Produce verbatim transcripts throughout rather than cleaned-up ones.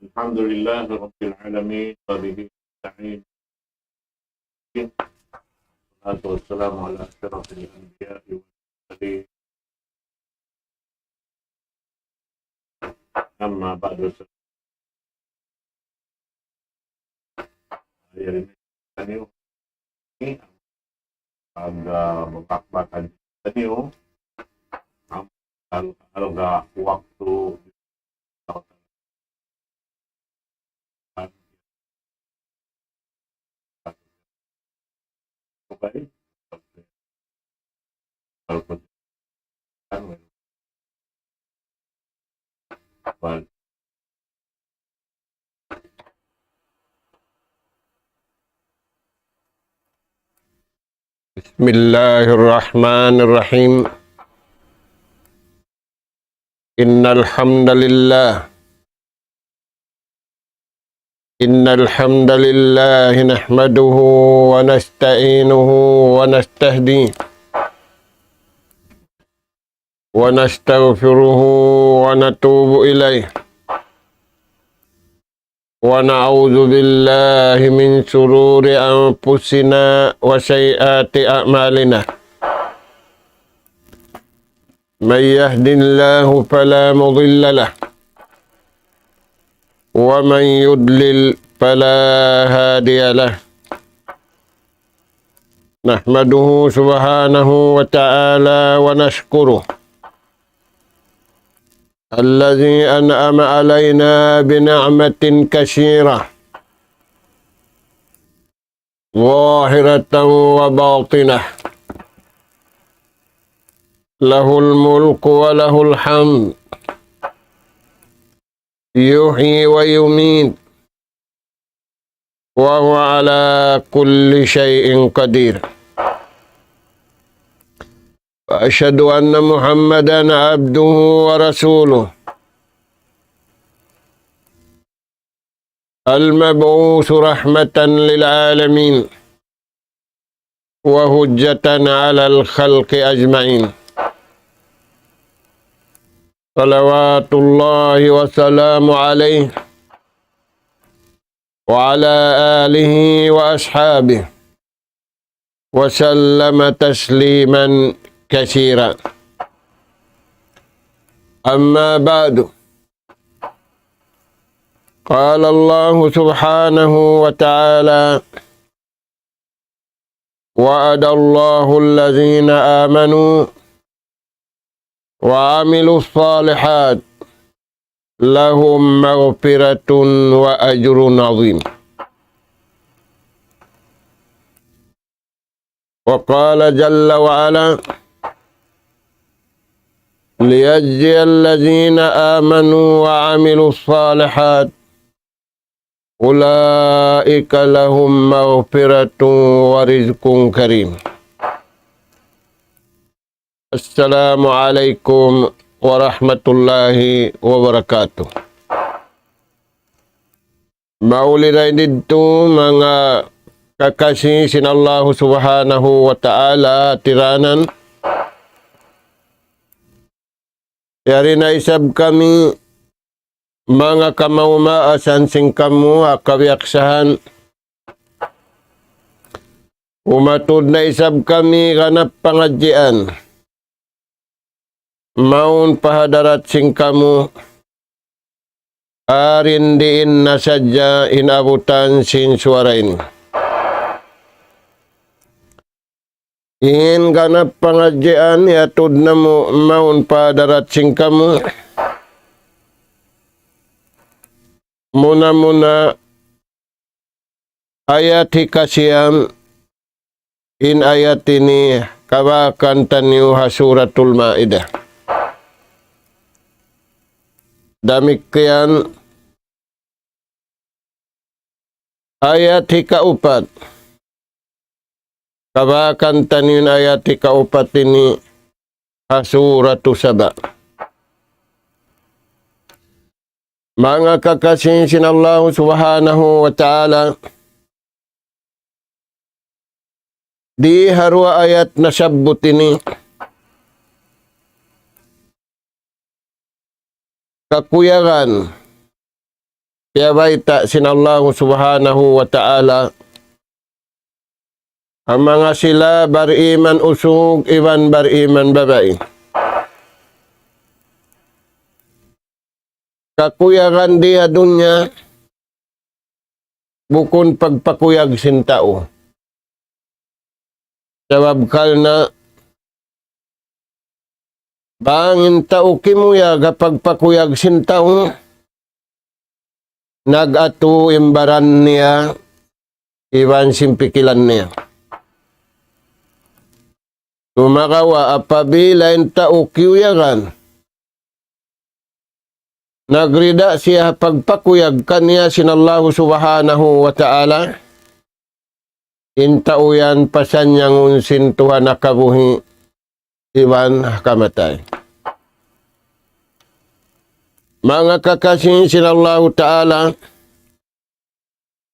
الحمد لله رب العالمين، وبه نستعين. والصلاة والسلام على أشرف الأنبياء والمرسلين. أما بعد، pag, ah, magbakbakan kaniyu, ang alga waktu. بسم الله الرحمن الرحيم. إن الحمد لله، إن الحمد لله نحمده ونستعينه ونستهديه ونستغفره ونتوب إليه، ونعوذ بالله من شرور أنفسنا وسيئات أعمالنا. من يهد الله فلا مضل له، ومن يضلل فلا هادي له. نحمده سبحانه وتعالى ونشكره الذي أنعم علينا بنعمة كثيرة ظاهرة وباطنة، له الملك وله الحمد، يحيي ويميت، وهو على كل شيء قدير. وأشهد أن محمدا عبده ورسوله، المبعوث رحمة للعالمين وحجة على الخلق أجمعين، صلوات الله وسلامه عليه وعلى آله وأصحابه وسلم تسليما كثيرا. أما بعد، قال الله سبحانه وتعالى: وعد الله الذين آمنوا وعملوا الصالحات لهم مغفرة وأجر عظيم. وقال جل وعلا: ليجزي الذين آمنوا وعملوا الصالحات أولئك لهم مغفرة ورزق كريم. السلام عليكم ورحمة الله وبركاته. Mauli dayn didtu manga kakasi sin Allahu Subhanahu wa Ta'ala tiranan. Yari na isab kami manga kamaas-maasan sin kamu ha kabiyaksahan. Umatud na isab kami ganap pangadjian. Mawn pa hadarat sin kamu, arin diin na sadja in abutan sin suwara ini. In ganap pangadjian iyatud namu' mawn pa hadarat sin kamu. Muna-muna, ayat hikasiyam, in ayat ini kabakan taniyu ha Suratul Maidah. Damikkiyan ayat hikaupat. Kabakan taniyu in ayat hikaupat ini ha Suratu Saba. Manga kakasi sin Allahu Subhanahu wa Ta'ala, di ha duwa ayat nasabbut ini, kakuyagan Piyabayta' sin Allahu Subhanahu wa Ta'ala ha manga sila bariman usug iban bariman babai. Kakuyagan di ha dunya, bukun pagpakuyag sin tau. Sabab karna' bang in tau kimuyag ha pagpakuyag sin tau, nag-atu in baran niya iban sin pikilan niya. Sumagawa' apabila in tau kiyuyagan, nagrida siya ha pagpakuyag kaniya sin Allahu Subhanahu wa Ta'ala, in tau yan pasanyangun sin Tuhan ha kabuhi' iban ha kamatay. Manga kakasi sin Allahu Ta'ala,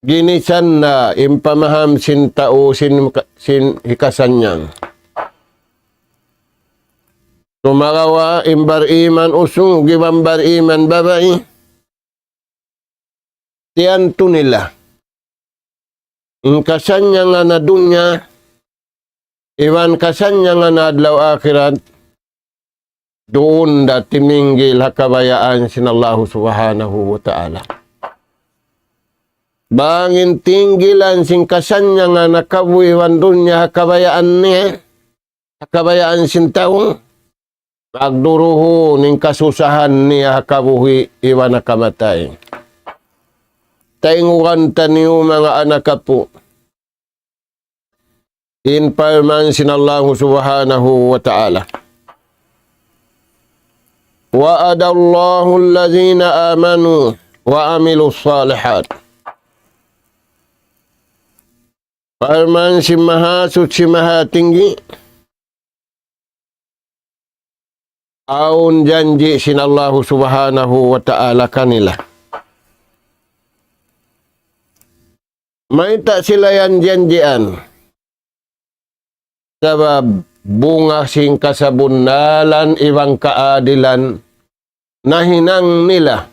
ginisan na in pamaham sin tau sin, sin hikasanyang. Sumagawa' in bariman usug iban bariman babai, tiyantu nila in kasanyangan ha dunya iban kasanyangan ha adlaw akhirat, duun da timinggil ha kabayaan sin Allahu Subhanahu wa Ta'ala. Bang in tinggilan sin kasanyangan ha kabuhi' iban dunya ha kabayaan niya, ha kabayaan sin tau, magduruhun in kasusahan niya ha kabuhi' iban ha kamatay. Taingugan taniyu manga anak apu'. In parman sin Allahu Subhanahu wa Ta'ala. وعد الله الذين آمنوا وعملوا الصالحات. Parman sin Mahasuchi Mahatinggi, awn janji' sin Allahu Subhanahu wa Ta'ala kanila. Mayta' sila yan janjian? Sabab bunga sin kasabunnalan iban kaadilan nahinang nila.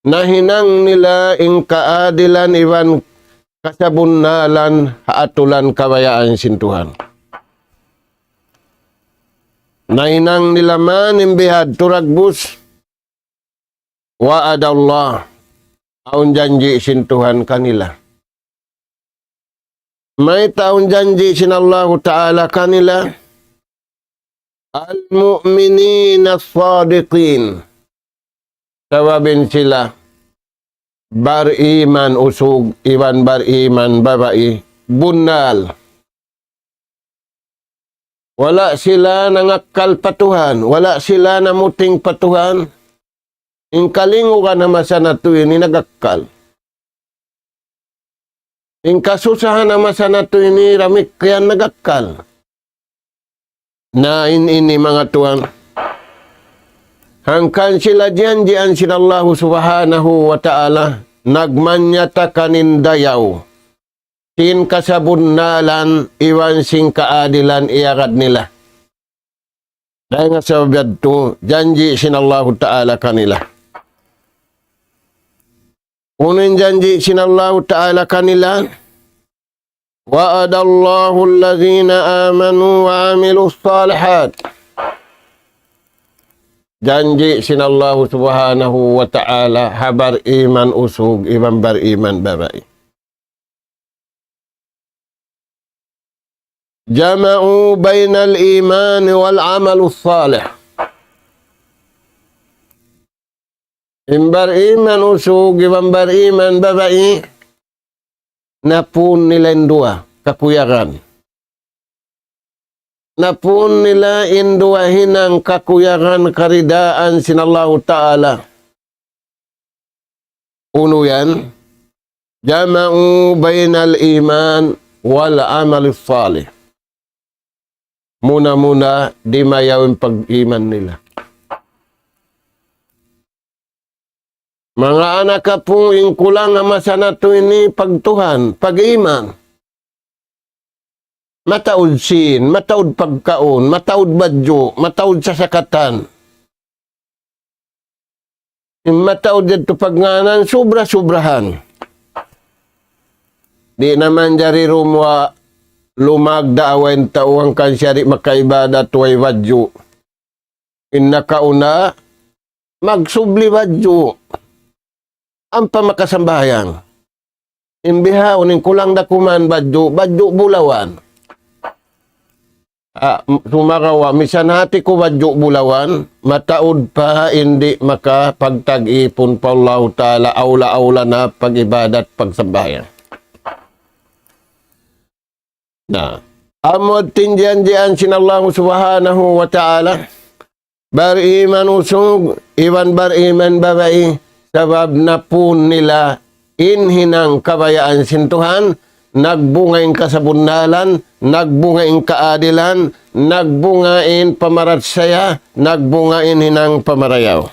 Nahinang nila in kaadilan iban kasabunnalan ha atulan kabayaan sin Tuhan. Nahinang nila man in bihadtu dagbus. وعد الله, awn janji' sin Tuhan kanila. Mayta' awn janji' sin Allahu Ta'ala kanila? المؤمنين الصادقين. Sabab in sila bariman usug iban bariman babai bunnal. Wala' sila nangakkal pa Tuhan, wala' sila namuting pa Tuhan. In kalingugan ha masa natu' ini nagakkal. In kasusahan ha masa natu' ini damikkiyan nagakkal. Na in ini manga tuwan. Hangkan sila janjian sin Allahu Subhanahu wa Ta'ala, nagmanyatakan in dayaw sin kasabunnalan iban sin kaadilan iyagad nila. Dayn ha sabab yadtu, janji' sin Allahu Ta'ala kanila. Unu in janji' sin Allahu Ta'ala kanila? وعد الله الذين آمنوا وعملوا الصالحات. Janji' sin Allahu Subhanahu wa Ta'ala ha bariman usug iban bariman babai. جمعوا بين الإيمان والعمل الصالح. In bariman usug iban bariman babai, napun nila in duwa kakuyagan. Napun nila in duwa hinang kakuyagan karidaan sin Allahu Ta'ala. Unu yan? جمعوا بين الإيمان والعمل الصالح. Muna-muna dimayaw in pag-iman nila. Manga anak apu', in kulang ha masa natu' ini pagtuhan, pag-iman. Mataud sin, mataud pagkaun, mataud badju', mataud sasakatan. In mataud yadtu pagngānan subra-subrahan. Di' na manjari rumuwa' lumagda' awn tau hangkan siya di' makaibadat way badju'. In nakauna, magsubli badju'. Ampa makasambahayang. In bihaun, in kulang da kuman badju', badju' bulawan. Ah, m-, sumagawa', misan hati ku badju' bulawan, mataud pa in di' makapagtag-ipun pa Allahu Ta'ala, awla-awla na pag-ibadat, pagsambahayang. Na, amu in janjian sin Allah Subhanahu wa Ta'ala, bariman usug, iban bariman babai, sabab napun nila in hinang kabayaan sin Tuhan, nagbunga in kasabunnalan, nagbunga in kaadilan, nagbunga in pamarachaya, nagbunga in hinang pamarayaw.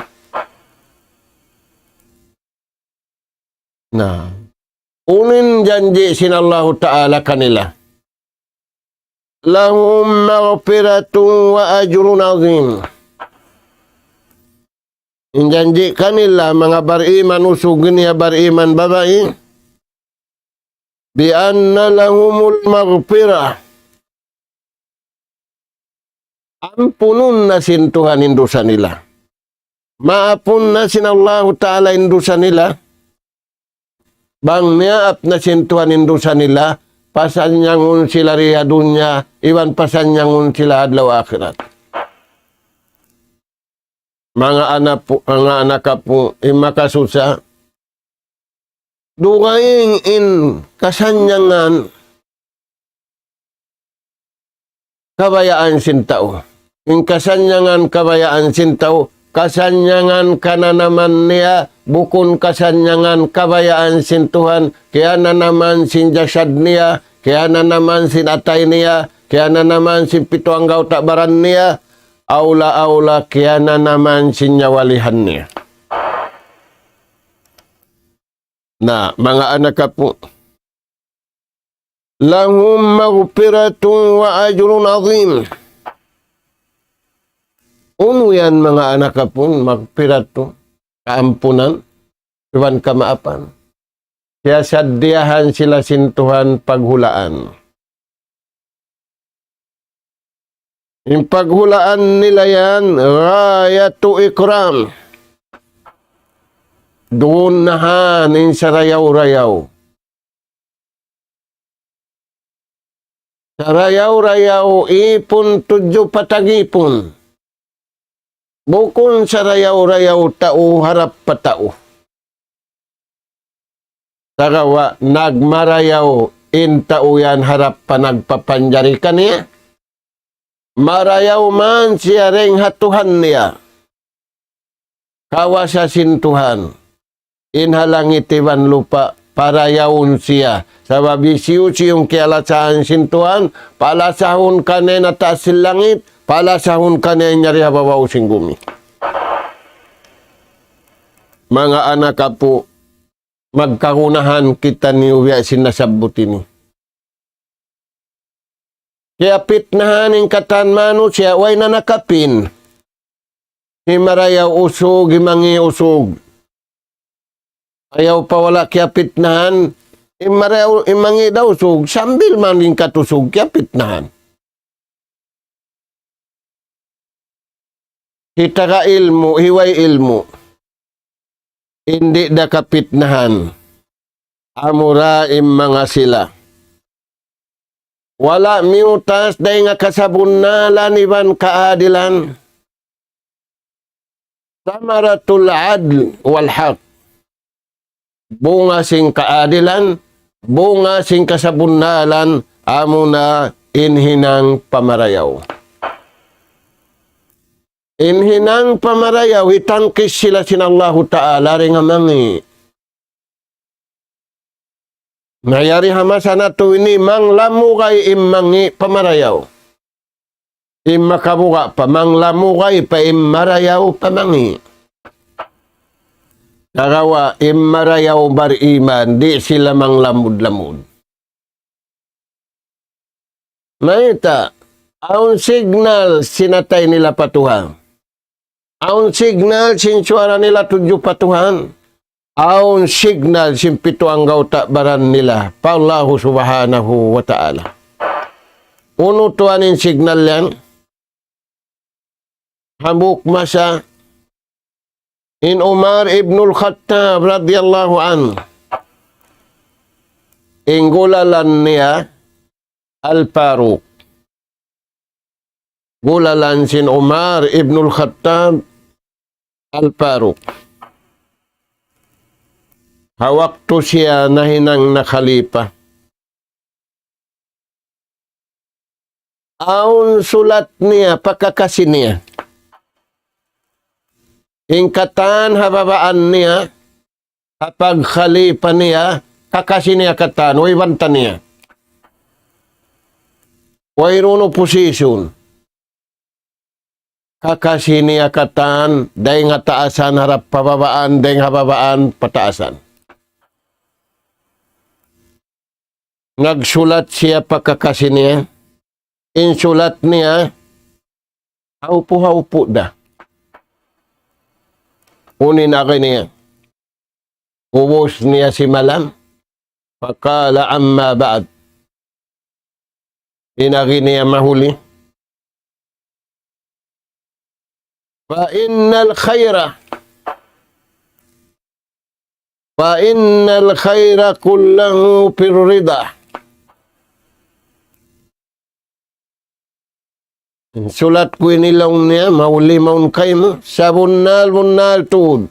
Na, unu in janji' sin Allahu Ta'ala kanila. لهم مغفرة وأجر عظيم. In janji' kanila manga bariman usug niya bariman babai, بأن لهم المغفرة. Ampunun na sin Tuhan in dusa nila. Maapun na sin Allahu Ta'ala in dusa nila. Bang miyaap na sin Tuhan in dusa nila, pasannyangun sila di ha dunya, iban pasannyangun sila adlaw akhirat. Manga anak pu-, manga anak apu', in makasusa, dugaing in kasannyangan kabayaan sin tau. In kasannyangan kabayaan sin tau, kasannyangan kananaman niya, bukun kasannyangan kabayaan sin Tuhan, kiyananaman sin jasad niya, kiyananaman sin atay niya, kiyananaman sin pitu anggawta' baran niya, awla-awla kiyananaman sin nyawalihan niya. Na, manga anak apu'. لهم مغفرة وأجر عظيم. Unu yan manga anak apu', مغفرة, kaampunan, iban kamaapan. Siyasadiyahan sila sin Tuhan paghulaan. In paghulaan nila yan, غاية إكرام. Duun na han in sarayaw-rayaw. Sarayaw-rayaw ipun tudju pa tag-ipun. Bukun sarayaw-rayaw tau harap pa tau. Sagawa' nagmarayaw in tau yan harap pa nagpapanjari kaniya. Marayaw man siya dayn ha Tuhan niya. Kawasa sin Tuhan. In ha langit iban lupa', parayawun siya. Sabab hisiyu-siyu in kiyalasahan sin Tuhan, palasahun kaniya in ha taas sin langit, palasahun kaniya in yari ha babaw sin gumi. Manga anak apu', magkagunahan kitaniyu biya' sin nasabbut ini. Kiyapitnahan in katan manusiya', way na nakapin. Himarayaw usug, himangi' usug. Ayaw pa wala' kiyapitnahan, himarayaw, himangi' da usug, sambil man in katusug, kiyapitnahan. Hitaga ilmu', hiway ilmu'. Di' da kapitnahan. Amura in manga sila. Wala' miyutas dayn ha kasabunnalan iban kaadilan. ثمرة العدل والحق. Bunga sin kaadilan, bunga sin kasabunnalan, amuna in hinang pamarayaw. In hinang pamarayaw, hitangkis sila sin Allahu Ta'ala dayn ha mangi'. Na yari ha masa natu' ini manglamugay in mangi' pamarayaw. In makabuga' pa manglamugay pa in marayaw pa mangi'. Sagawa' in marayaw bariman, di' sila manglamud-lamud. Mayta', awn signal sin atay nila pa Tuhan. Awn signal sin suwara nila tudju pa Tuhan. Awn signal sin pitu anggawta' baran nila pa Allahu Subhanahu wa Ta'ala. Unu tuwan in signal yan? Hambuuk masa in Umar ibnul Khattab radiyallahu anhu, in gulalan niya Al-Faruq. Gulalan sin Umar ibnul Khattab Al-Faruq. Ha waktu siya nahinang na khalifa, awn sulat niya pa kakasi niya. In katan ha babaan niya, ha pagkhalifa niya, kakasi niya katan, way banta niya. Wayruun opposition. Kakasi niya katan, dayng ha taasan harap pa babaan, dayng ha babaan pa taasan. Nagsulat siya pa kakasi niya. In sulat niya, haupu-haupu da. Unu in agi niya? Ubus niya simalam. فقال: أما بعد. In agi niya mahuli. فإن الخير، فإن الخير كله في الرضا. Sulat ku ini laung niya, mahuli mawn kaymu, sabunnal-bunnal tuud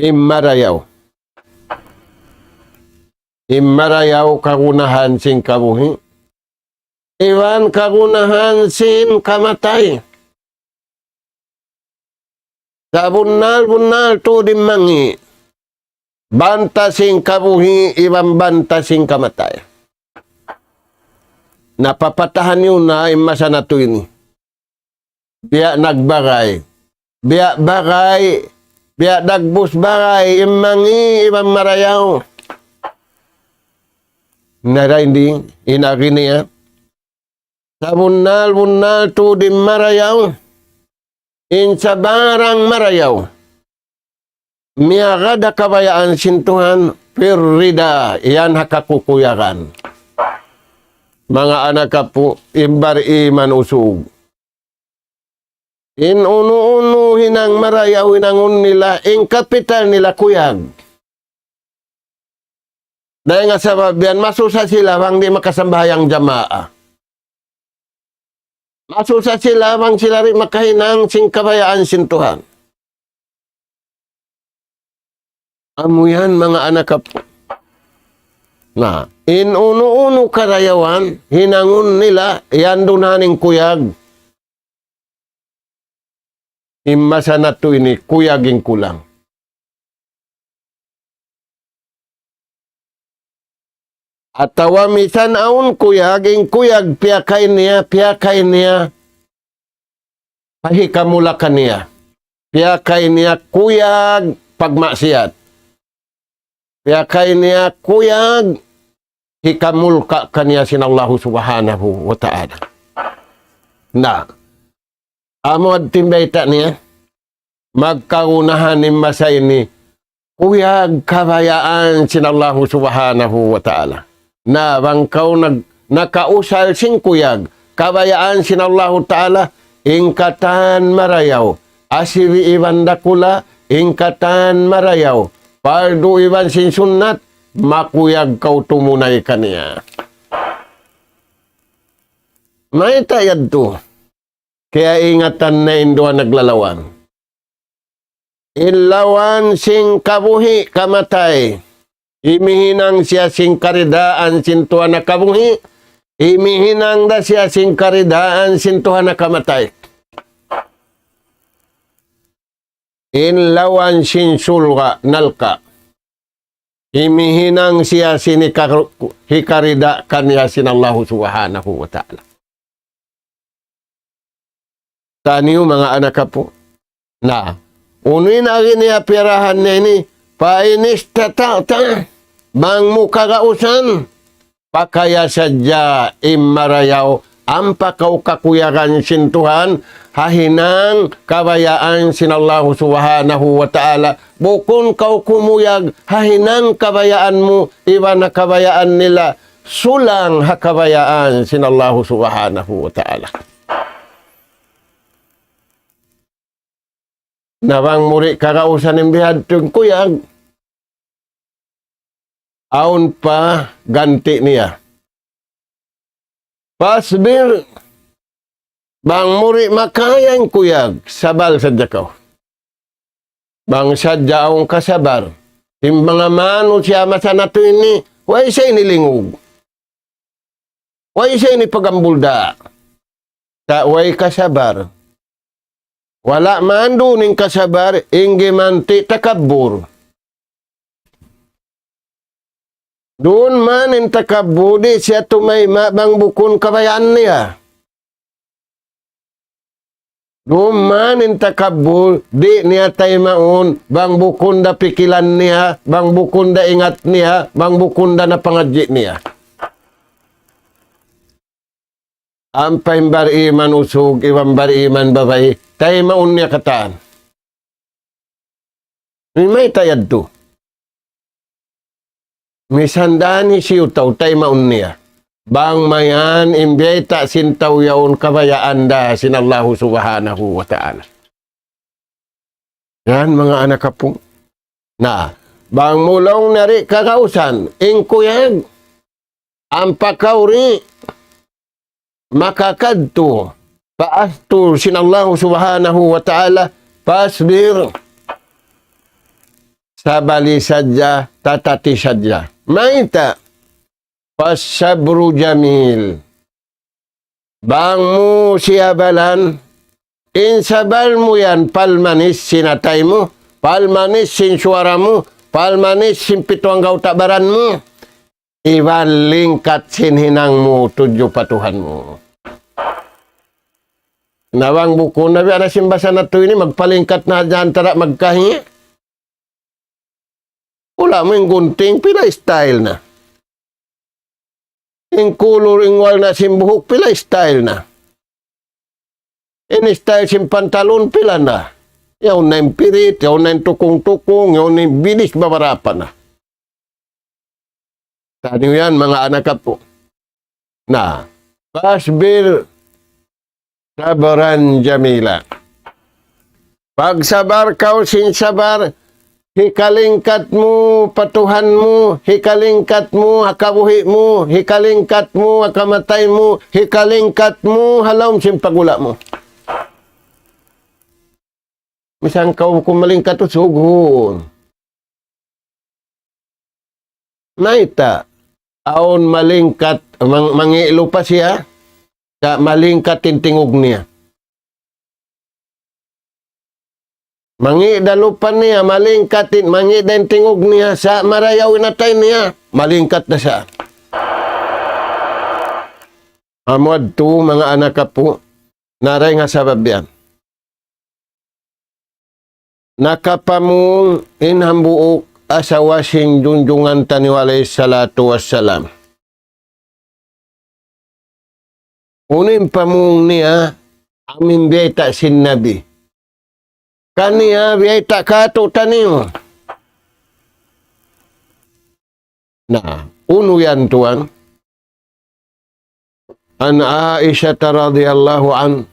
in marayaw. In marayaw kagunahan sin kabuhi'. Iban kagunahan sin kamatay. Sabunnal-bunnal tuud in mangi'. Banta sin kabuhi', iban banta sin kamatay. Na papatahan niyu na in masa natu' ini. Biya' nagbagay. Biya' bagay. Biya' dagbus bagay. In mangi' iban marayaw. Na dayn di, in agi niya. Sabunnal-bunnal tuud in marayaw. In sabarang marayaw. Miyagad ha kabayaan sin Tuhan, في الرضا, yan ha kakukuyagan. Manga anak apu', in bariman usug. In unu-unu hinang marayaw hinangun nila, in kapital nila kuyag. Dayn ha sabab yan, masusa sila bang di' makasambahayang jamaa. Masusa sila bang sila di' makahinang sin kabayaan sin Tuhan. Amu yan, manga anak apu'. Na, in unu-unu karayawan, hinangun nila, yan duun in kuyag. In masa natu' ini kuyag in kulang. Atawa misan awn kuyag, in kuyag piyakay niya, piyakay niya pa hikamula kaniya. Piyakay niya kuyag pagmaksiyat. Piyakay niya kuyag hikamulka' kaniya sin Allahu Subhanahu wa Ta'ala. Na, amu in bayta' niya, magkagunahan in masa ini, kuyag kabayaan sin Allahu Subhanahu wa Ta'ala. Na, bang kaw nag-, nakausal sin kuyag kabayaan sin Allahu Ta'ala, in katan marayaw, asibi' iban dakula', in katan marayaw, pardu iban sin sunnat, makuyag kaw tumunay kaniya. Mayta' yadtu? Kiyaingatan na in duwa naglalawan. In lawan sin kabuhi' kamatay. Imihinang siya sin karidaan sin Tuhan ha kabuhi'. Imihinang da siya sin karidaan sin Tuhan ha kamatay. In lawan sin surga' narka'. Imihinang siya sin hikar-, hikarida kaniya sin Allahu Subhanahu wa Ta'ala. Taniyu manga anak apu'. Na, unu in agi niya piyarahan niya ini, فإن استطعت, bang mu kagausan, pakaya sadja in marayaw Ampa kaw kakuyagan sin Tuhan, ha hinang kabayaan sin Allahu Subhanahu wa Ta'ala. Bukun kaw kumuyag, ha hinang kabayaan mu, iban na kabayaan nila, sulang ha kabayaan sin Allahu Subhanahu wa Ta'ala. Na bang mu di' kagausan in bihadtu in kuyag, awn pa ganti' niya. Fasbir, bang mu di' makaya in kuyag, sabal sadja kaw. Bang sadja awn kasabar. In manga manusiya' masa natu' ini, way sa ini lingug. Way sa ini pagambul da. Sa' way kasabar. Wala' mandu' in kasabar, in gimanti' takabbur. Duun man in takabbur, di' siya tumayma' bang bukun kabayaan niya. Duun man in takabbur, di' niya taymaun, bang bukun da pikilan niya, bang bukun da ingat niya, bang bukun da napangadji' niya. Ampa in bariman usug, iban bariman babai, taymaun niya katan. Mayta' yadtu. Misan da ini hisiyu tau taymaun niya. Bang mayan in biyayta' sin tau yaun kabayaan da sin Allahu Subhanahu wa Ta'ala. Yan, manga anak apu'. Na, bang mu laung na di' kagausan, in kuyag, ampa kaw di' makakadtu pa astur sin Allahu Subhanahu wa Ta'ala, fasbir. Sabali sadja, tatati sadja. Mayta', fasabru jamil. Bang mu siyabalan, in sabal mu yan, palmanis sin atay mu, palmanis sin suwara mu, palmanis sin pitu anggawta' baran mu. Iban lingkat sin hinang mu tudju pa Tuhan mu. Na bang bukun na biya' na sin basa natu' ini, magpalingkat na hadja antara' magkahi. Hula' mu in gunting, pila style na. In kulur, in walna' sin buhuk, pila style na. In style sin pantalon, pila na. Yaun na in pirit, yaun na in tukung-tukung, yaun na in bilis, babarapa na. Taniyu yan, manga anak apu'. Na, fasbir sabran jamila. Pagsabar kaw sin sabar, hikalingkat mu pa Tuhan mu, hikalingkat mu ha kabuhi' mu, hikalingkat mu ha kamatay mu, hikalingkat mu ha lawm sin pagula' mu. Misan kaw bukun malingkat usug, huun. Mayta', awn malingkat, mang-, mangi' lupa siya, sa' malingkat in tingug niya. Mangi' da lupa niya, malingkat in, mangi' da in tingug niya, sa' marayaw in atay niya, malingkat da sa. Amu yadtu, manga anak apu', na dayn ha sabab yan. Nakapamung in hambuuk asawa sin junjungan taniyu alayhi salatu wassalam. Unu in pamung niya, amu in biyayta' sin Nabi. Kaniya biyayta' kātu'niyu. Na, unu yan tuwan? عن عائشة رضي الله عنها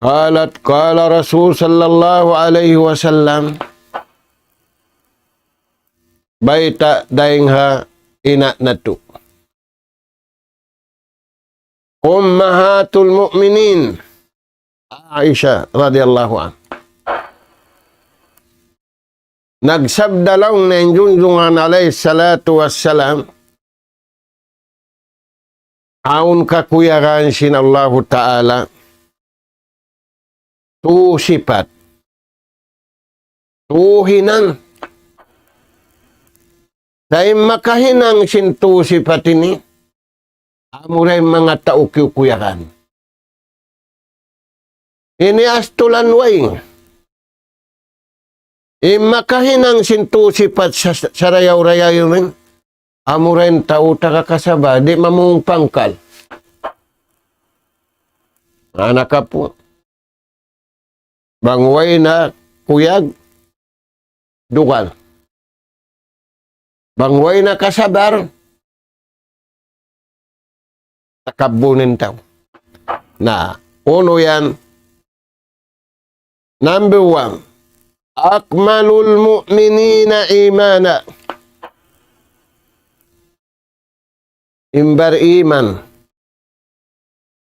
قالت قال رسول صلى الله عليه وسلم, bayta' dayn ha ina' natu'. أمهات المؤمنين, Aisha radiyallahu anha. Nagsabda laung niya in junjungan alayhi salatu wassalam, awn kakuyagan sin Allahu Ta'ala, tū sipat, tū hinang. Sa' in makahinang sin tū sipat ini, amura in manga tau kiyukuyagan. Ini astulan way. In makahinang sin tū sipat sa-, sarayaw-rayaw ini, amura in tau taga kasaba, di' mamung pangkal. Anak apu. Bang way na kuyag, dugal. Bang way na kasabar, takabbun in tau. Na, unu yan? Number one, أكمل المؤمنين إيمانا. In bariman,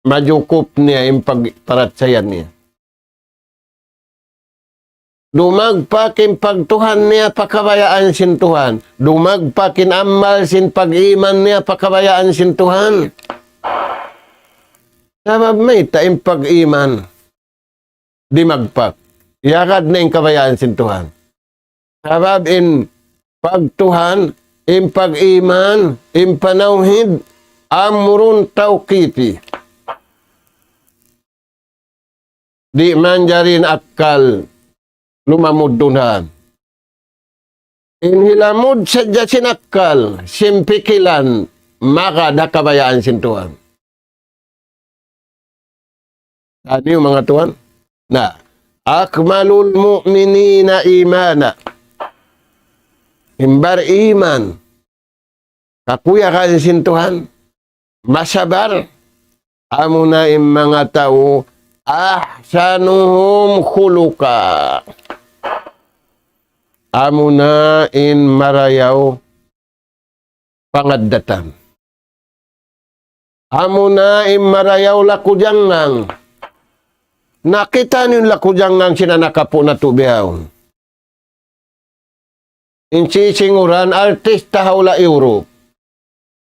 majukup niya in pagparachaya niya. Dumagpak in pagtuhan niya pa kabayaan sin Tuhan. Dumagpak in amal sin pag-iman niya pa kabayaan sin Tuhan. Sabab mayta' in pag-iman dimagpak? Yagad na in kabayaan sin Tuhan. Sabab in pagtuhan, in pag-iman, in panawhid, أمر توقيفي. Di' manjari in akkal lumamud duun. In hilamud sadja sin akkal, sin pikilan, maka da kabayaan sin Tuhan. Taniyu manga tuwan. Na, أكمل المؤمنين إيمانا. In bariman, kakuyagan sin Tuhan, masabar, amuna in manga tau, أحسنهم خلقا. Amuna in marayaw pangaddatan. Amuna in marayaw laku jangngang. Nakita' niyu in laku jangngang sin anak apu' natu' bihaun. In sisinguran artista ha hula' Europe.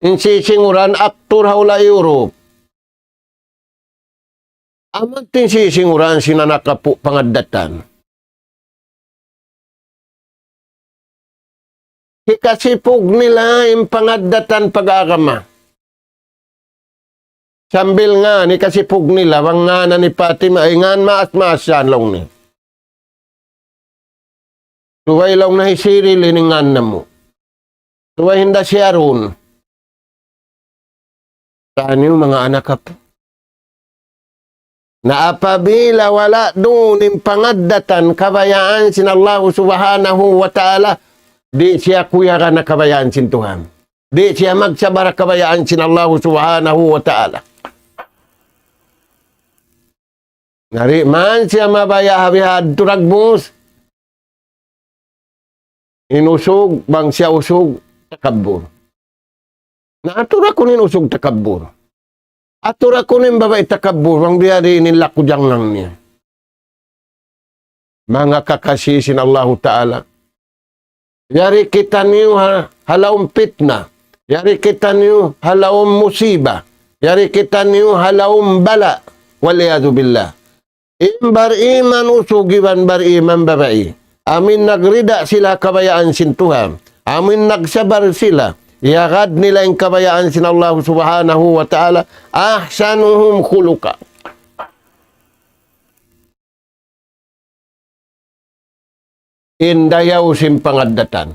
In sisinguran aktur ha hula' Europe. Amu in sisinguran sin anak apu' pangaddatan. Hikasipug nila in pangaddatan pag-agama. Sambil ngan, hikasipug nila, bang ngan ni Fatima, ay ngan maas-maas yan laung niya. Subay laung niya hi Cheryl in ngan namu'. Subay hinda si Aaron. Taniyu manga anak apu'. Na apabila wala' duun in pangaddatan kabayaan sin Allahu Subhanahu wa Ta'ala, di' siya kuyagan na kabayaan sin Tuhan. Di' siya magsabar kabayaan sin Allahu Subhanahu wa Ta'ala. Na di' man siya mabaya' ha bihadtu dagbus. In usug, bang siya usug, takabbur. Na atura kunu' in usug takabbur. Atura kunu' in babai takabbur, bang biya' diin in laku jangngang niya. Manga kakasi sin Allahu Ta'ala. Yari kitaniyu ha, ha lawm pitna. Yari kitaniyu ha lawm musiba. Yari kitaniyu ha lawm bala'. والعياذ بالله. In bariman usug iban bariman babai. Amu in nagrida sila kabayaan sin Tuhan. Amu in nagsabar sila. Iyagad nila in kabayaan sin Allah Subhanahu wa Ta'ala. أحسنهم خلقا. In dayaw sin pangaddatan.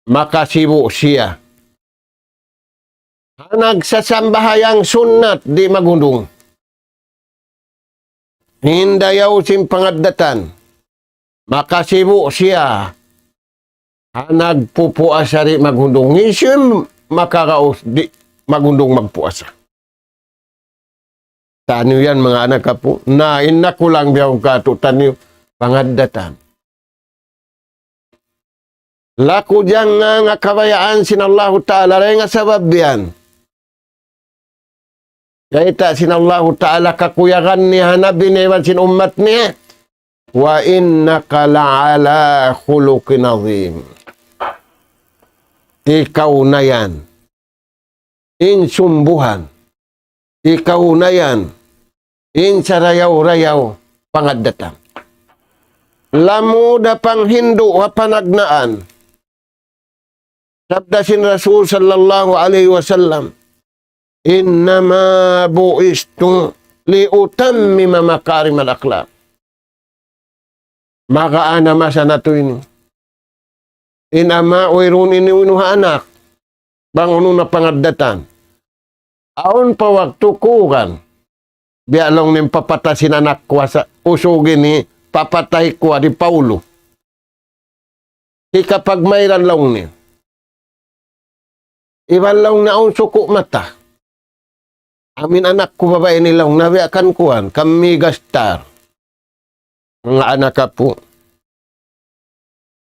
Makasibu' siya ha nagsasambahayang sunnat di' maghundung. In dayaw sin pangaddatan. Makasibu' siya ha nagpupuasa di' maghundung. Hisiyu in makaraus di' maghundung magpuasa? Taniyu yan, manga anak apu'. Na, in nakulang bihaun katu' taniyu, pangaddatan. Laku jangngang ha kabayaan sin Allahu Ta'ala, dayn ha sabab yan. Kayta' sin Allahu Ta'ala kakuyagan niya ha Nabi niya iban sin ummat niya. وإنك لعلى خلق عظيم. Ikaw na yan in sumbuhan, ikaw na yan in sarayaw-rayaw pangaddatan. Lamud da panghindu' ha panagnaan. Sabda sin Rasul sallallahu alayhi wasallam, إنما بعثت لأتمم مكارم الأخلاق. Maka ana masa natu' ini. In ama' wayruun ini unu ha anak. Bang unu na pangaddatan. Awn pa waktu kuwan. Biya' laung niya papatay sin anak ku, asa usug ini papatay ku di pa ulu. Hikapagmayran laung niya. Iban laung niya awn suku' mata. Amin anak ku babai ini laung niya biya' kan kuwan, kan megastar. Manga anak apu'.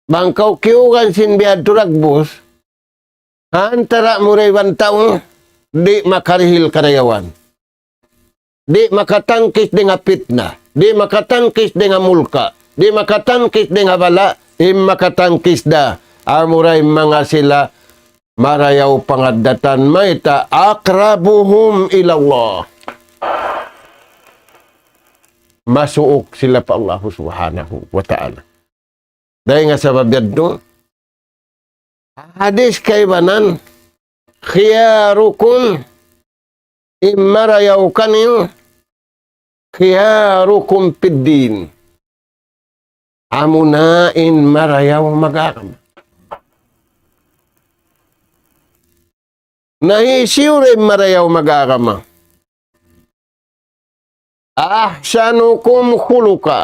Bang kaw kiyugan sin bihadtu dagbus, ha antara' mu da iban tau, di' makarihil karayawan. Di' makatangkis dayn ha pitna. Di' makatangkis dayn ha mulka'. Di' makatangkis dayn ha bala'. In makatangkis da, amura in manga sila marayaw pangaddatan, mayta', أقربهم إلى الله. Masuuk sila pa Allah Subhanahu wa Ta'ala. Dayn ha sabab yadtu, hadis kaibanan, خياركم, in marayaw kaniyu, خياركم في الدين. Amuna in marayaw mag-agama. Na hisiyu in marayaw mag-agama? أحسنكم خلقا.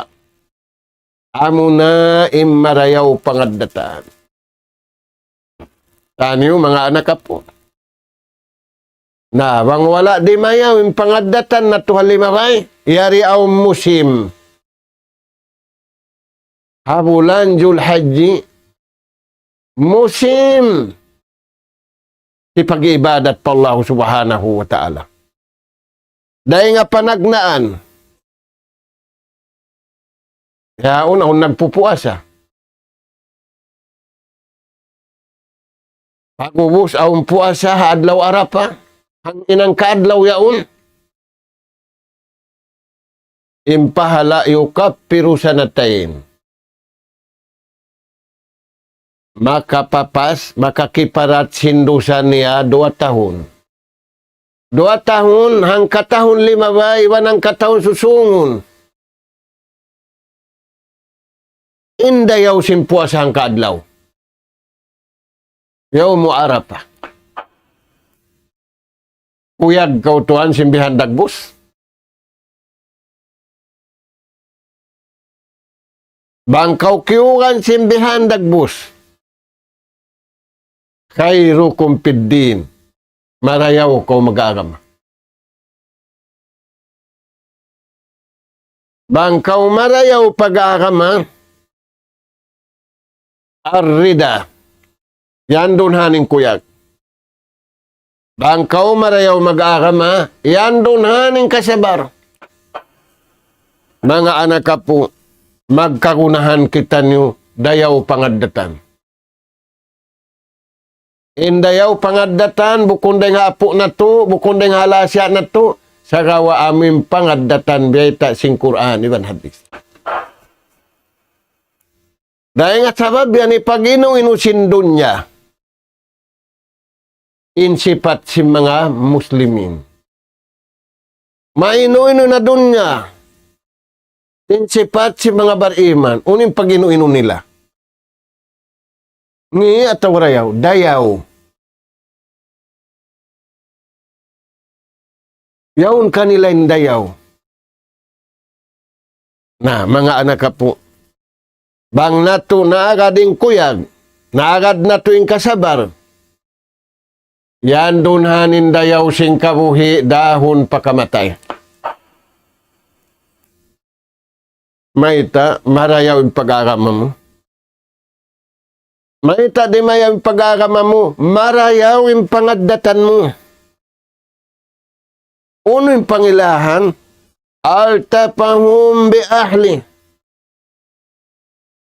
Amuna in marayaw pangaddatan. Taniyu manga anak apu'. Na, bang wala' dimayaw in pangaddatan natu' ha limabay, yari awn musim. Ha bulan Julhijja, musim hipag-ibadat pa Allah Subhanahu wa Ta'ala. Dayn ha panagnaan, yaun awn nagpupuasa. Pag'ubus awn puasa ha adlaw Arapa, hangkan in kaadlaw yaun, in pahala' يكفر سنتين. Makapapas, makakiparat sin dusa niya duwa tahun. Duwa tahun, hangka tahun limabay, iban hangka tahun susungun. In dayaw sin puasa hangka adlaw. Yawmu Arafah. Kuyag kaw tuwan sin bihan dagbus. Bang kaw kiyugan sin bihan dagbus. خيركم في الدين. Marayaw kaw mag-agama. Bang kaw marayaw pag-agama, الرضا. Yan duun hanin kuyag. Bang kaw marayaw mag-agama, yan duun hanin kasabar. Manga anak apu', magkagunahan kitaniyu dayaw pangaddatan. In dayaw pangaddatan, bukun dayn ha apu' natu', bukun dayn ha lasa natu', sagawa' amu in pangaddatan biyayta' sin Qur'an iban hadith. Dayn ha sabab yan hipag-inu-inu sin dunya. In sipat sin manga muslimin. Mainu-inu na dunya. In sipat sin manga bariman. Unu in pag-inu-inu nila. Ngi' atawa dayaw. Dayaw. Yaun kanila in dayaw. Na, manga anak apu'. Bang natu' naagad in kuyag, naagad natu' in kasabar. Yan duun hanin dayaw sin kabuhi' dahun pa kamatay. Mayta', marayaw in pag-agama mu. Mayta' di' mayaw in pag-agama mu, marayaw in pangaddatan mu. Unu in pangilahan? ألطفهم بأهله.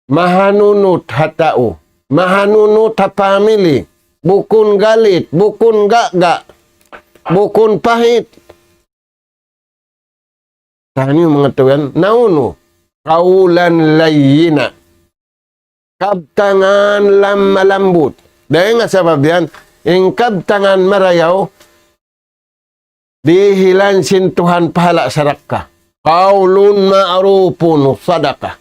Mahanunut ha tau. Mahanunut ha family. Bukun galit, bukun gaga', bukun pahit. Taniyu manga tuwan, naunu? قولا لينا. Kabtangan lam-, malambut. Dayn ha sabab yan, in kabtangan marayaw, dihilan sin Tuhan pahala' sadakka. قول معروف صدقة.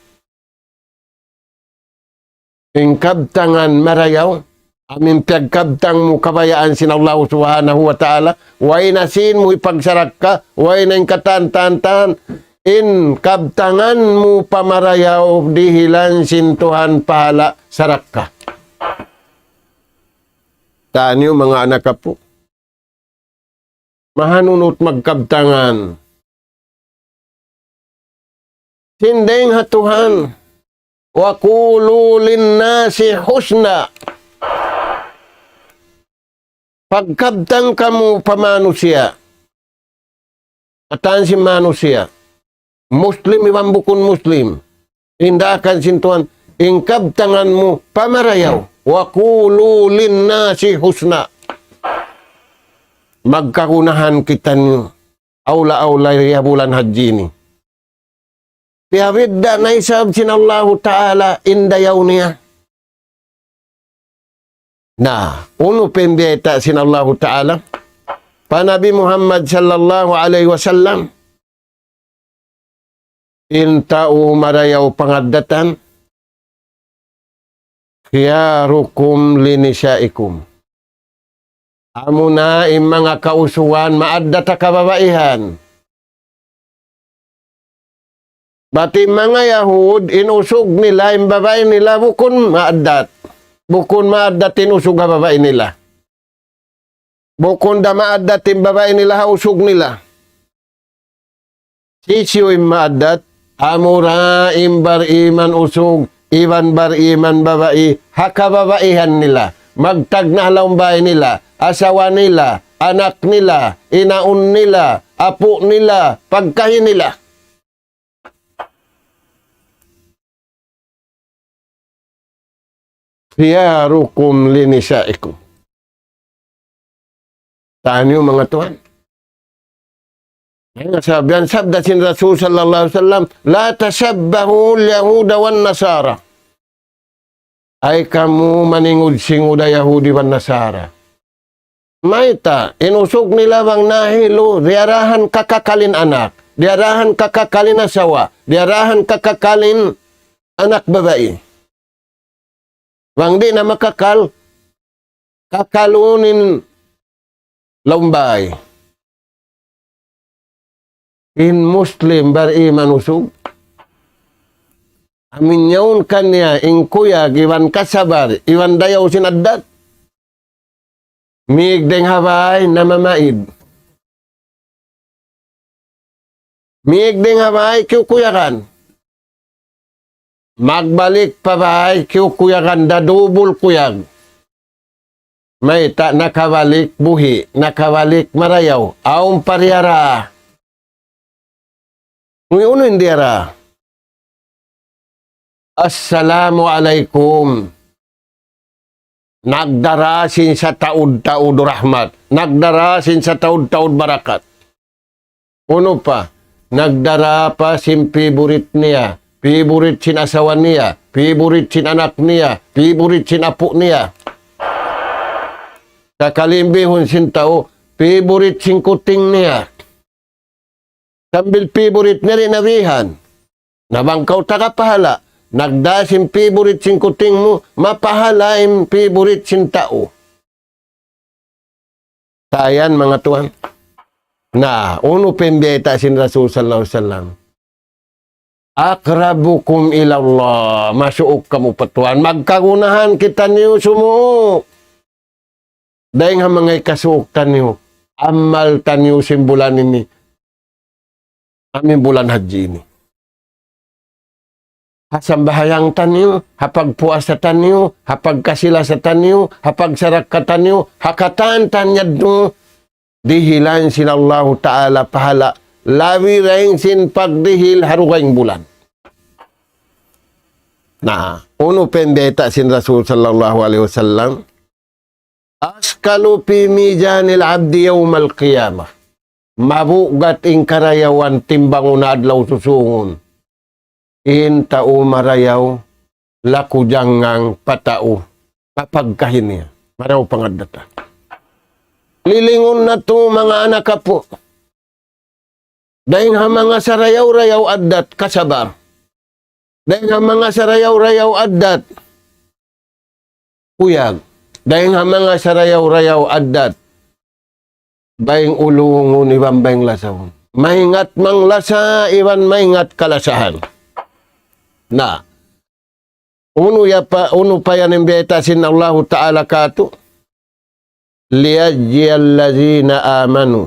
In kabtangan marayaw, Amu in piyagkabtang mu kabayaan sin Allah Subhanahu wa Ta'ala, way na sin mu hipagsarakka, way na in katan-tan-tan, in kabtangan mu pamarayaw dihilan sin Tuhan pahala' sarakka. Taniyu manga anak apu'. Mahanunut magkabtangan. Sin dayng ha Tuhan. وقولوا للناس حسنا. Pagkabtang kamu pa manusiya'. Katan sin manusiya'. Muslim iban bukun Muslim. In daakan sin Tuhan, in kabtangan mu pamarayaw. وقولوا للناس حسنا. Magkagunahan kitaniyu. Awla-awla ha bulan Hajji ini. Piyabidda' na isab sin Allahu Ta'ala in dayaw niya. Na, unu pa in biyayta' sin Allahu Ta'ala pa Nabi Muhammad sallallahu alayhi wasallam, in tau marayaw pangaddatan, خياركم لنسائكم. Amuna in manga kausugan maaddat ha kababaihan. Bat in manga Yahud, in usug nila, in babai nila, bukun maaddat. Bukun maaddat in usug ha babai nila. Bukun da maaddat in babai nila ha usug nila. Hisiyu in maaddat, amura in bariman usug, iban bariman babai, ha kababaihan nila. Magtagna' ha lawm bāy nila, asawa nila, anak nila, inaun nila, apu' nila, pagkahi nila. خياركم لنسائكم. Taniyu manga tuwan. Manga sabihan sabda sin Rasul sallallahu alayhi wasallam, لا تشبهوا اليهود والنصارى. Ay kamu maningud-singud ha Yahudi iban Nasara. Mayta', in usug nila bang nahilu, diyarahan kakakal in anak, diyarahan kakakal in asawa, diyarahan kakakal in anak babai. Bang di' na makakal, kakalun in lawm bāy. In Muslim bariman usug, amu in yaun kaniya in kuyag iban kasabar, iban dayaw sin addat. Mīg dayng ha bāy, namamaid. Mīg dayng ha bāy, kiyukuyagan. Magbalik pa bāy, kiyukuyagan da dubul kuyag. Mayta', nakabalik buhi', nakabalik marayaw, awn pa diyara. Unu, unu in diyara? Assalamu alaykum. Nagdara sin sataud-taud rahmat. Nagdara sin sataud-taud barakat. Unu pa, nagdara pa sin favorite niya, favorite sin asawa niya, favorite sin anak niya, favorite sin apu' niya. Sakali in bihun sin tau, favorite sin kuting niya. Sambil favorite niya di' nabihan. Na bang kaw taga pahala', nagdara sin favorite sin kuting mu, mapahala' in favorite sin tau. Tayan, manga tuwan. Na, unu pa in biyayta' sin Rasul sallallahu alayhi wasallam? أقربكم إلى الله. Masuuk kamu pa Tuhan. Magkagunahan kitaniyu sumuuk. Dayng ha manga hikasuuk taniyu, amal taniyu sin bulan ini. Amu in bulan Hajji ini. Ha sambahayang taniyu, ha pagpuasa taniyu, ha pagkasi-lasa taniyu, ha pagsarakka taniyu, ha katan-katan yadtu, dihilan sin Allahu Ta'ala pahala', labi dayn sin pagdihil ha dugaing bulan. Na, unu pa in biyayta' sin Rasul sallallahu alayhi wasallam? أثقل في ميزان العبد يوم القيامة. Mabugat in karayawan timbangun adlaw susūngun. In tau marayaw, laku jangngang pa tau, pa pagkahi niya. Marayaw pangaddatan. Lilingun natu', manga anak apu'. Dayng ha manga sarayaw-rayaw addat, kasabar. Dayng ha manga sarayaw-rayaw addat, kuyag. Dayng ha manga sarayaw-rayaw addat. Bayng ulungun iban bayng lasahun. Maingat manglasa iban maingat kalasahan. Na, unu ya pa, unu pa yan in biyayta' sin Allahu Ta'ala katu'? ليجزي الذين آمنوا.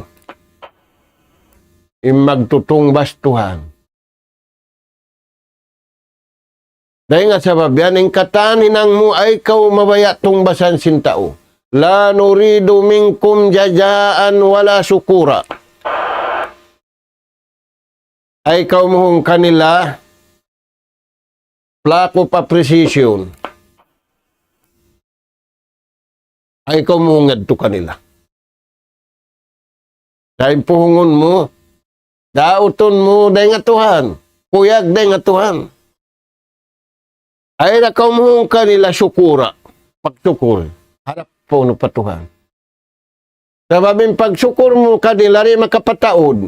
In magtutungbas Tuhan. Dayng ha sabab yan, in katan hinang mu, ayaw kaw mabaya' tungbasan sin tau. لا نريد منكم جزاء ولا شكورا. Ayaw kaw muhung kanila plaque of appreciation. Ayaw kaw muhung yadtu kanila. Dayng puhungun mu, dautun mu dayng ha Tuhan. Kuyag dayng ha Tuhan. Ayaw da kaw muhung kanila sukura. Pagsukur. Harap pa unu pa Tuhan. Sabab in pagsukur mu kanila di' makapataud.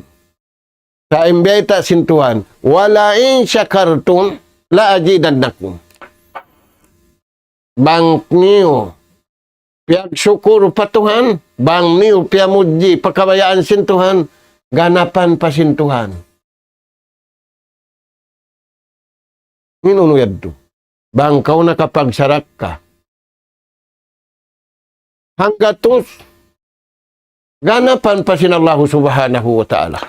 Sa' in biyayta' sin Tuhan, ولئن شكرتم لأزيدنكم. Bang niyu piyagsukur pa Tuhan, bang niyu piyamudji pa kabayaan sin Tuhan, ganapan pa sin Tuhan. In unu yadtu? Bang kaw nakapagsarakka hanggatus, ganapan pa sin Allahu Subhanahu wa Ta'ala.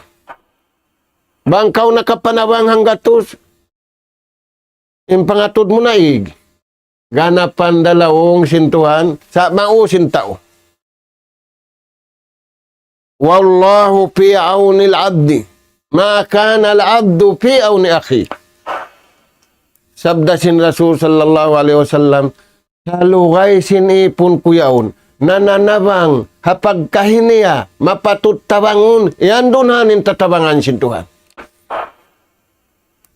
Bang kaw nakapanabang hanggatus, in pangatud mu naig, ganapan da laung sin Tuhan, sa' mau sin tau. والله في عون العبد ما كان العبد في عون أخيه. Sabda sin Rasul sallallahu alayhi wasallam, salugay sin ipun ku yaun, nananabang ha pagkahi niya mapatut tabangun, yan duun in tatabangan sin Tuhan.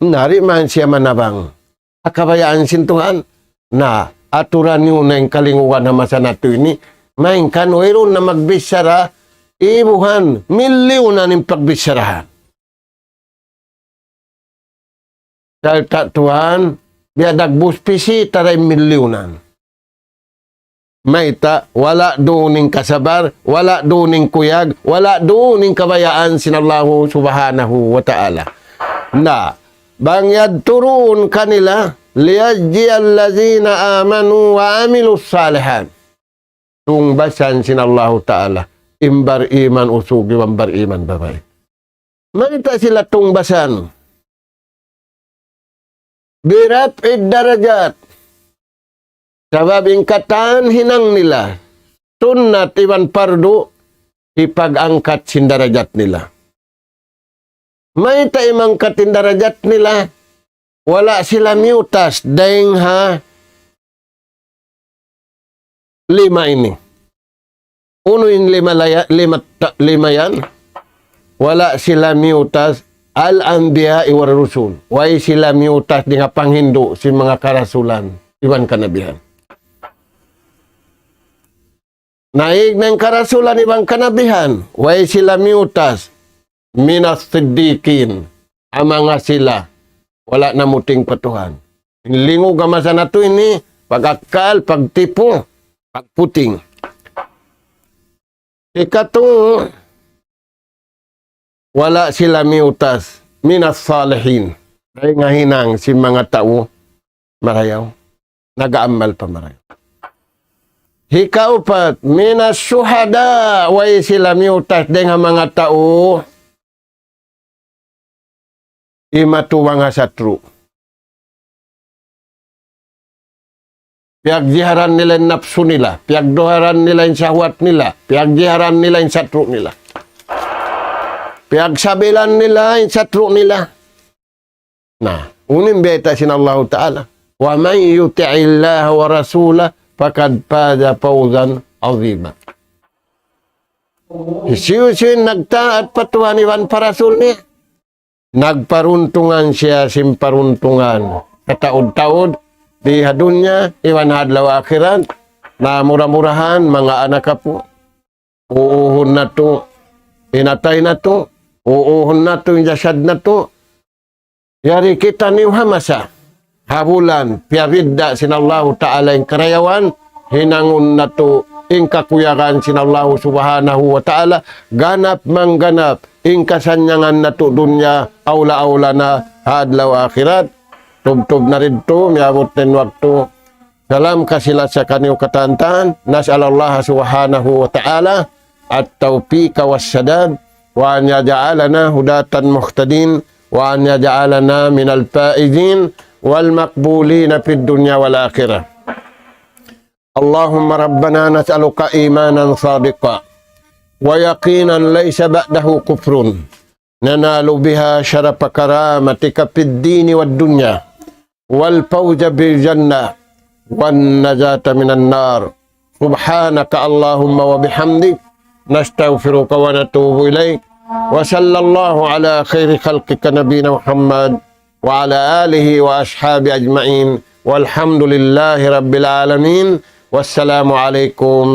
Na, di' man siya manabang ha kabayaan sin Tuhan. Na, aturan niyu na in kalingugan ha masa natu' ini, malayngkan wayruun na magbichara, ibuhan, milyunan in pagbicharahan. Sarta' tuwan, biya' dagbus pisita da in milyunan. Mayta', wala' duun in kasabar, wala' duun in kuyag, wala' duun in kabayaan sin Allahu Subhanahu wa Ta'ala. Na, bang yadtu duun kanila, ليجزي الذين آمنوا وعملوا الصالحات. Tungbasan sin Allahu Ta'ala in bariman usug iban bariman babai. Mayta' sila tungbasan? برفع الدرجات. Sabab in katan hinang nila, sunnat iban pardu, hipag-angkat sin darajat nila. Mayta' imangkat in darajat nila? Wala' sila miyutas dayng ha lima ini. Unu in lima laya-, lima ta-, lima yan? Wala' sila miyutas الأنبياء والرسل. Way sila miyutas dayng ha panghindu' sin manga karasulan iban kanabihan. Naig na in karasulan iban kanabihan, way sila miyutas من الصديقين, ampa sila wala' namuting pa Tuhan. In lingug ha masa natu' ini, pag-akkal, pagtipu, pagputing. Hikatu, wala' sila miyutas من الصالحين. Dayng ha hinang sin manga tau marayaw. Nag-aamal pa marayaw. Hikaupat, من الشهداء, way sila miyutas dayng ha manga tau imatu manga satru'. Piyagjiharan nila in napsu nila, piyagjiharan nila in sahwat nila, piyagjiharan nila in satru' nila. Piyagsabilan nila in satru' nila. Na, unu in bayta' sin Allahu Ta'ala. ومن يطع الله ورسوله فقد فاز فوزا عظيما. Hisiyu-siyu in nagtaat pa Tuhan iban pa Rasul niya, nagparuntungan siya sin paruntungan kataud-taud, di ha dunya iban ha adlaw akhirat. Na, mura-murahan, manga anak apu', uuhun natu' in atay natu', uuhun natu' in jasad natu'. Yari kitaniyu ha masa, ha bulan, piyabidda' sin Allahu Ta'ala in karayawan, hinangun natu' in kakuyagan sin Allahu Subhanahu wa Ta'ala, ganap mangganap in kasannyangan natu' dunya, awla-awla na ha adlaw akhirat. Tubtub na didtu, miyabut na in waktu. Salam kasi-lasa kaniyu katan-katan. نسأل الله سبحانه وتعالى التوفيق والسداد، وأن يجعلنا هداة مهتدين، وأن يجعلنا من الفائزين والمقبولين في الدنيا والآخرة. اللهم ربنا نسألك إيمانا صادقا ويقينا ليس بعده كفر، ننال بها شرف كرامتك في الدين والدنيا، والفوز بالجنة، والنجاة من النار. سبحانك اللهم وبحمدك، نستغفرك ونتوب إليك. وصلى الله على خير خلقك نبينا محمد وعلى آله وأصحابه أجمعين. والحمد لله رب العالمين. والسلام عليكم